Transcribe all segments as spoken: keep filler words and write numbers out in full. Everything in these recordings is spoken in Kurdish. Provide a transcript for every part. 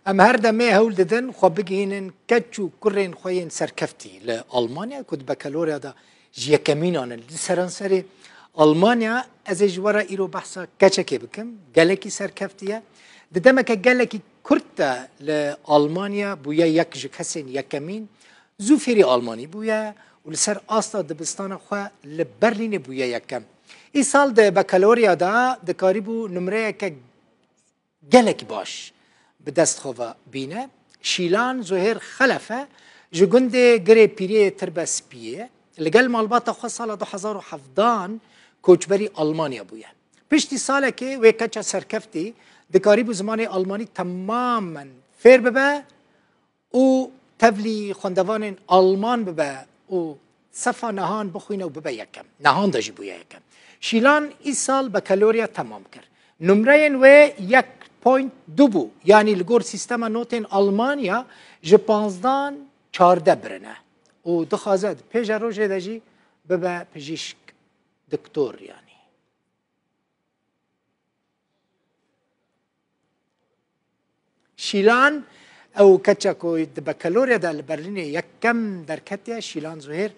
Em her demê hewl didin xwe bigihînin keç û kurên xwe yên serkeftî li Almanya ku di bekalorya de ji yekemînan in. Li seranserê Almanya ez ê ji we re îro behsa keçekê bikim. Gelekî serkeftî ye. Di demeke gelekî kurt de li Almanya bûye yek ji kesên yekemîn. Zû fêrî Almanî bûye û li ser asta dibistana xwe li Berlînê bûye yekem. Îsal di bekalorya de dikarîbû numreyeke gelekî baş bi dest xwe ve bîne. Şîlan Zuhêr Xelefe ji gundê Girê Pîrê Tirbe Spiyê li gel malbata xwe sala du hezar û hevdan koçberî Almanya bûye. Piştî salekê wê keça serkeftî dikarîbû zimanê Almanî temamen fêr bibe û tevlî xwendevanên Alman bibe û sefa nehan bixwîne û bibe yekem. Nehan de jî bûye yekem. Şîlan îsal bekaloriya temam kir. Numreyên wê yek point du bû. Yanî li gor sîstema notên Almanya ji panzdan çardeh birine. Û dixwaze di pêşerojê de jî bibe pijîşk, doktor yanî. Şîlan, ew keça ku di bekalorya de li Berlînê yekem derketiye, Şîlan Zuhêr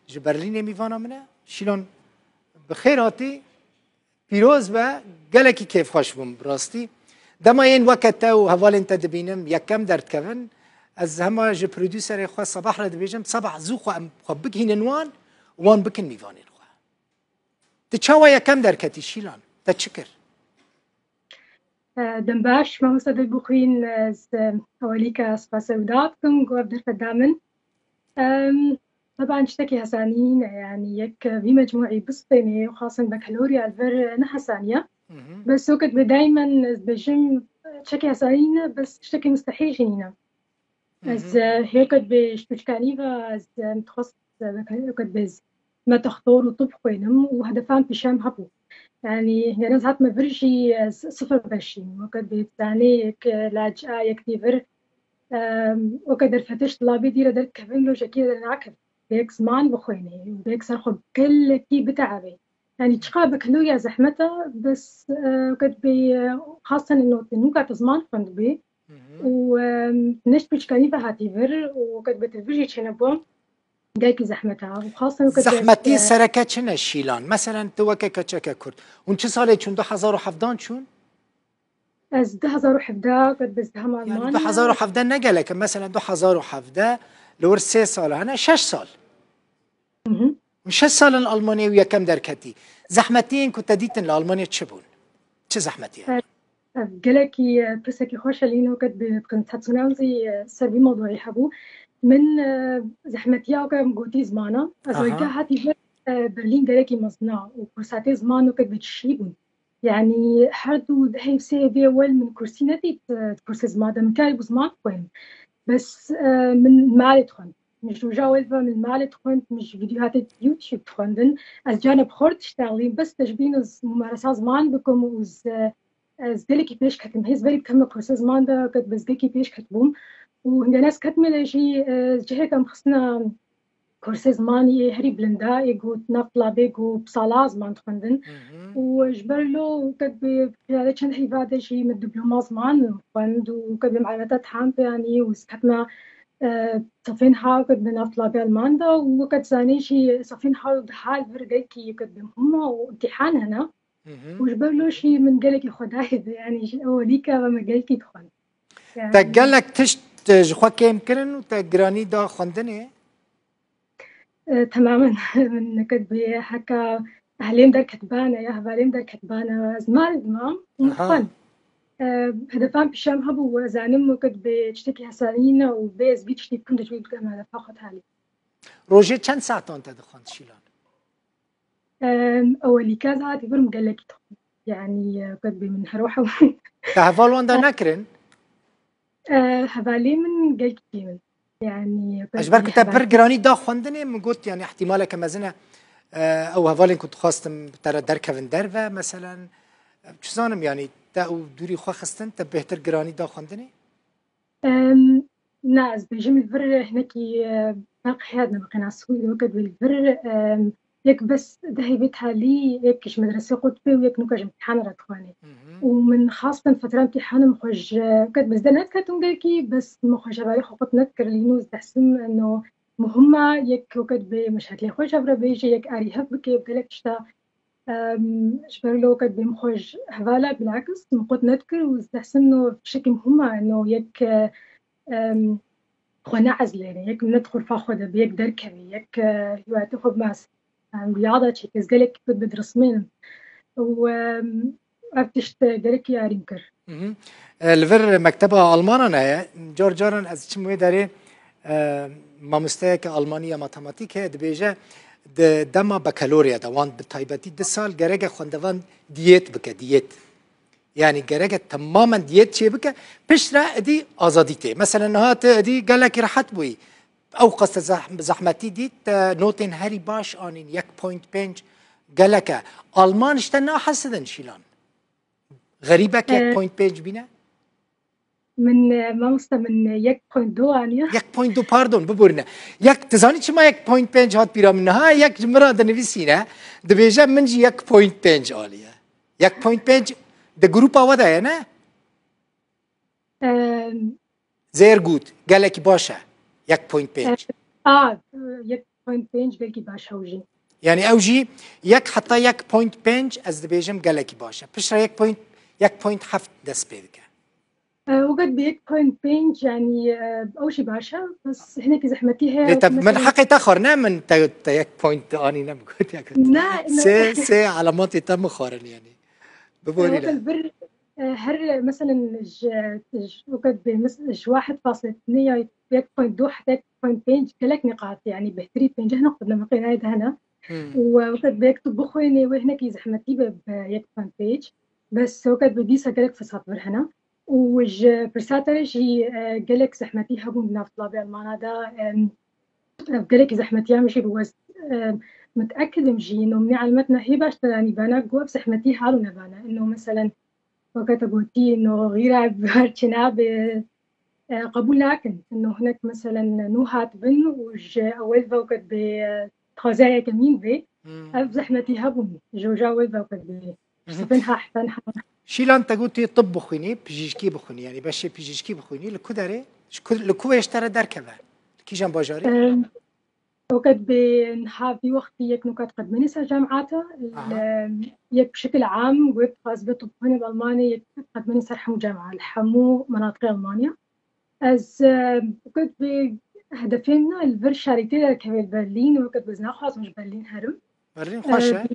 ji Berlînê mîvana min e. Şîlan, bi xêr hatî, pîroz be, gelekî kêfxweş bûm bi rastî. Dema yên weke te û hevalên te dibînim, yekem derdikevin, ez hema ji prodûserê xwe Sebah re dibêjim, Sebah zû xwe em xwe bigihînin wan, wan bikin mîvanên xwe. Tu çawa yekem derketî Şîlan? Te çi kir? Dem baş, mamosta Dilbixwîn, ez ewelîka spasê wida dikim ku ev derfet da min. Em, Teban tiştekî hesanî ne, yanî yek vî mecmûî bistênê û xasin bekalorya li vir ne hesanî ye. Bes wekî bi daymen ez dibêjim, tiştekî hesanî ne, bes tiştekî mustehîl jî nîne. Ez e, hêket bi ji piçkanî ve ez e, dixwest e, weke weke bi ez me textor û tib xwênim û hedefan pîşe min hebû. Yanî hingê ez hatime vir jî ez sifir beşîm. Weke bi zanê yek e, lac a yek dî vir e, weke derfetiş di labê dî re derdikevin lojekî re dernakevin. Bi yek ziman bixwênê û bi yek ser xwe gelekî biteebê. Yanî çiqa bi kilo ya zehmet e, bes e, weke bi e, xasen notê nûka te ziman xwendibê. û em, neşt piçkanî ve hatî vir û wekî bi te vir jî çênebû gelkî zehmet e û xasen wekî Zehmetiyên sereke çi ne Şîlan? Meselen tu weke keçeke Kurd. Hûn çi salê çûn? Du hezar û hevdan çûn? Ez du hezar û hevdeh wekî bi ez dehema Yani Almanya. Du hezar û hevdeh ne gelek e. Mesela du hezar û hevdeh li wir sê sal hene, şeş sal. Hı hı. Hûn şeş sal in Almanya û yekem derketî. Zehmetiyên ku te dîtin li Almanya çi bûn? Çi zehmetiyek? Ev gelekî e, pirsekî xweş e lîno wekî bi konsentrasyonel zî e, ser vî mewduî hebû. Min e, zehmetiya wekî em gotî zimana. Ez Aha. Wekî hatî vir e, Berlîn gelekî mezin e û kursatê ziman wekî bi çişî bûn. Yanî her du dehê û sê hevê ewel min kursî nedît e, kursê ziman de min karîbû ziman xwên. Bes e, min malê dixwend. Min ji roja ewel ve min malê dixwend, min ji vîdyohatê YouTube dixwendin. Ez carna bi xwe re diştexilîm, bes te ji bîn ez mumaresa ziman bikim û ez, ez gelekî pêş ketim. Hêz berî dikevime kursê ziman de, wekî bi ez gelekî pêş ketibûm. Û hingê ez ketime de jî e, cihêka min xistine kursê zimanî ê herî bilind e, ê ku nav tulabê ku bi sala ziman dixwendin. Hı hı. Û ji ber lo wekî bi piyade çend heyva de jî min diploma ziman xwend û wekî bi min elameta tam pê anî û ez ketime e, sefên ha wekî bi nav tulabê Alman de û wekî zanî jî sefên ha û deha li vir gelkî wekî bi muhim e û imtîhan hene. Hı hı. Û ji ber lo jî min gelekî xwe dayê de, yanî ji ewelîka ve me gelkî dixwend. Yanî Te gelek tişt e, ji xwe kêm kirin û te giranî da xwendinê? E, temamen min neketibê heka ehlêm derketibane ya hevalêm derketibane ez mal dimam û Aha. Xwen. E, hedefan pîşe min hebû û ez zanim wekî bi tiştekî hesanî ne û bê ez vî tiştî bikim dê ji wî bikim hedefa xwe talî. Rojê çend saetan te dixwend Şîlan? Em, ewelîka ez hatî vir min gelekî dixwend. Yanî e, wekî bi min her wiha bû. Te heval wan da nekirin? E, hevalê min gelkî min. Yanî Ez ji ber ku te pir giranî da xwendinê, min got, yanî ihtimaleke mezin e, e, ew hevalên ku dixwastim bi te re derkevin derve, meselen, e, çi zanim, yanî te ew dûrî xwe xistin, te bêhtir giranî da xwendinê? Em, na, ez bêjim li vir hinekî e, ferq heye, ne bi qînasî wî wekî li vir em, yek bes dehê vê talî, yek ji medresê qut bê û yek nûka ji îmtîhan re dixwanê. Û min xastan fetira îmtîhanim xwe ji, wekî bi zêde nediketim gelkî, bes min xwe ji hevalê xwe qut nedikir, lîno ez dihsim eno muhim e, yek wekî bi meşeklê xwe ji hev re bêje, yek arî hev bike, bi gelek tişta, em, ji ber wilo wekî bêm xwe ji hevala, bilakis min qut nedikir û ez dihsim no tiştekî muhim e, eno yek, em, xwe neezlêne, yek min ne di xurfa xwe de be, yek derkeve, yek, e, hîwayetê xwe bimase. Em, yada çêke, ez gelekî xwe didirismênim. Û, em, ev tişt, e, gelekî yarîm kir. Mhm. E, li vir mekteba Almanan heye. Car caran ez çim wê derê, e, mamosteyeke Almanî ya matematîk heye, dibêje, di dema bakalorya de, wan bi taybetî du sal gereke xwendevan diyet bike, diyet. Yani gereke tamamen diyet çêbike, piştre êdî azadî tê. Mesela niha tu êdî gelekî rehet bûyî. Ew qas te zeh-, zehmetî dît, te notên herî baş anîn, yek point pênc gelek e. Alman ji te nahesidin Şîlan. Xerîbek yek point pênc bîne? Min, e, mamoste, min, e, yek point du aniye. Yek point du, pardon, biborîne. Yek, tu zanî çima yek point pênc hat bîra min niha? Yek ji min re dinivîsîne, dibêje min jî yek point pênc aliye. Yek point pênc di grupa we de ye, ne? Em, Sehr gut, gelekî baş e. Yek point pênc. E, a, yek point pênc gelkî baş e ew jî. Yani ew jî yek heta yek point pênc ez dibêjim gelekî baş e. Piştre yek point, yek point heft dest pê dike. E, wekî bi yek point pênc, yani, e, ew jî baş e. Bes hinekî zehmetî heye. Lê te, min mesela heqê te xwar, ne min te, te yek point anî, ne min got yek. Ne, ne. Sê, sê elematê te min xwarin yani. Biborîne. E, wekî vir, e, her, mesela, ji, ji, wekî bi, mes-, ji wahid fasle nê ya yek point du heta yek point pênc gelek nîqat, yani, bêhtirî pênceh nîqat di meqênayê de hene. Hmm. Û, e, wekî bi yek tu bixwînî, wê hinekî zehmetî be, bi yek point pênc. Bes wekî bi dîsa gelek firsat vir hene. Û ji pirsa te re jî, e, gelek zehmetî hebûn di nav tulabê Almana de, em, ev gelekî zehmetî em jî bi wez, em, mitekidim jî, ino min ê elemetna hê baş te, yanî bana ku ev zehmetî halo nebana. Ino meselen, weke te gotî, ino xîra bi her çi nabe, e, qebûl nakin. Ino hinek meselen nû hat bin û ji ewel ve weke bi, e, tazeya yekemîn ve, Hmm. ev zehmetî hebûn. Ji oja ewel ve weke bi. Mhm. Sibin ha, heten ha. Şîlan, te got tu yê tib bixwînî, pijîşkî bixwînî, yanî beşê pijîşkî bixwînî, li ku derê? Ji ku, li ku wê ji te re derkeve? Li kîjan bajarî? Em, wekî bi niha vî wextî yek nûka diqedimîne ser camîata, Aha. li, yek bi şekil am, wê dixwaz bi tib bixwîne bi Almanî, yek diqedimîne ser hemû camîa, li hemû menatiqê Almanya. Ez, e, wekî bi hedefê min li vir şarîtê derkeve li Berlîn, wekî bi ez naxwazim ji Berlîn herim. Berlîn xweş e.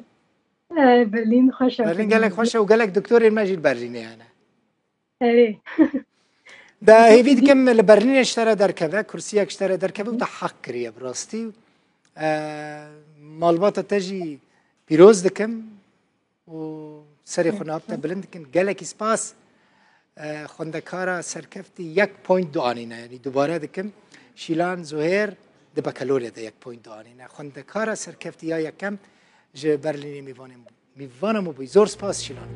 E, e, Berlîn xweş e. Berlîn gelek xweş e û gelek doktorên me jî li Berlînê hene. Erê. De hêvî dikim li Berlînê ji te re derkeve, kursiyek ji te re derkeve û te heq kiriye bi rastî. E, malbata te jî pîroz dikim û serê xwe nav te bilind dikin. Gelekî spas. E, xwendekara serkeftî yek point du anîne, yanî dubare dikim. Şîlan Zuhêr di bakalorya de yek point du anîne. Xwendekara serkeftî ya yekem ji Berlînê mêvanê, mêvana min bûyî. Zor spas Şîlan.